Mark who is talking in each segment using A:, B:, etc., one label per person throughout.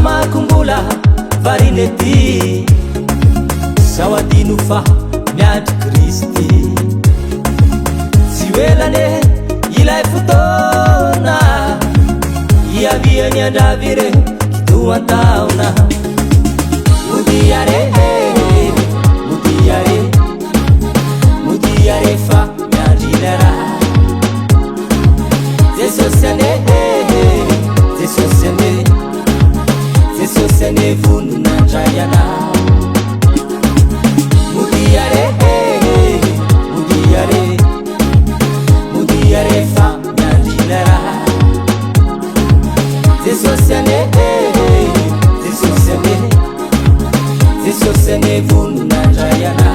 A: Namako mbola variana ety Sao adino fa miandry Kristy Tsy ho ela anie ilay fotoana Hiaviany handravy ireo kitoantaona Modia re modia re Modia re fa miandry ilay raha Jesosy anie Jesosy anie Jesosy anie vonona handray anah Modia re modia re Modia re fa miandry ilay raha Jesosy anie Jesosy anie Jesosy anie vonona handray anah.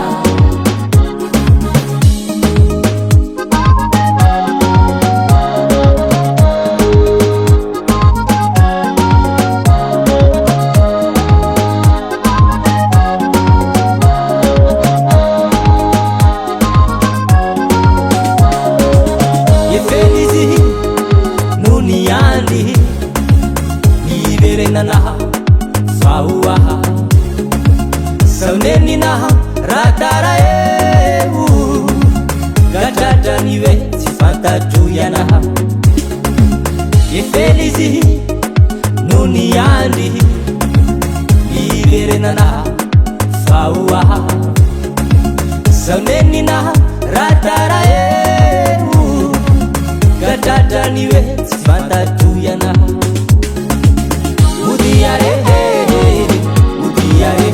A: Efeny izy no niandry ny hiverenana fa ho ahy Sao nenina raha tara eo Ka tratra ny hoe tsy fantatro ianah Efeny izy no niandry ny hiverenana fa ho ahy Sao nenina raha tara eo Ka tratra ny hoe tsy fantatro ianah Modia re modia re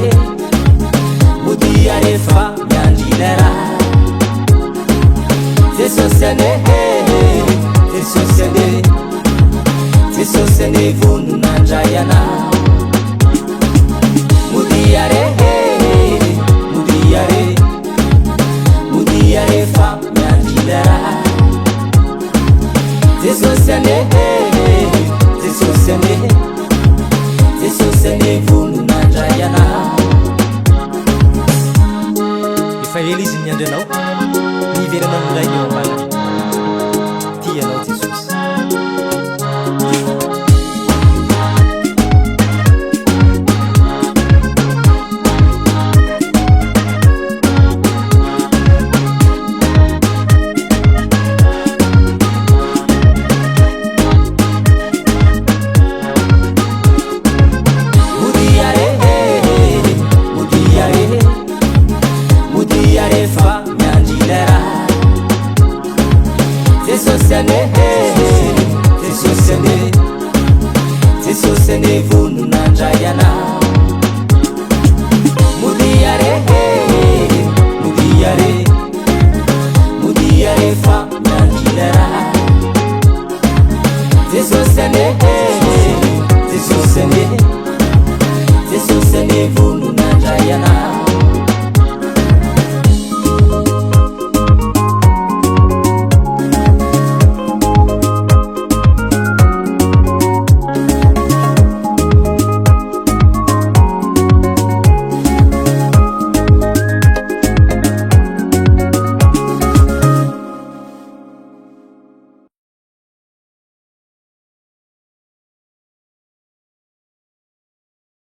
A: Modia re fa miandry ilay raha Jesosy anie Jesosy anie Jesosy anie vonona handray anah Modia re modia re Modia re fa miandry ilay raha Jesosy anie Jesosy anie Jesosy anie vonona handray anah
B: Efa ela izy niandry anao, ny hiverenao indray eo am-balany. Tia anao Jesosy.
A: Modia re modia re Modia re fa miandry ilay raha Jesosy anie Jesosy anie Jesosy anie vonona handray anah.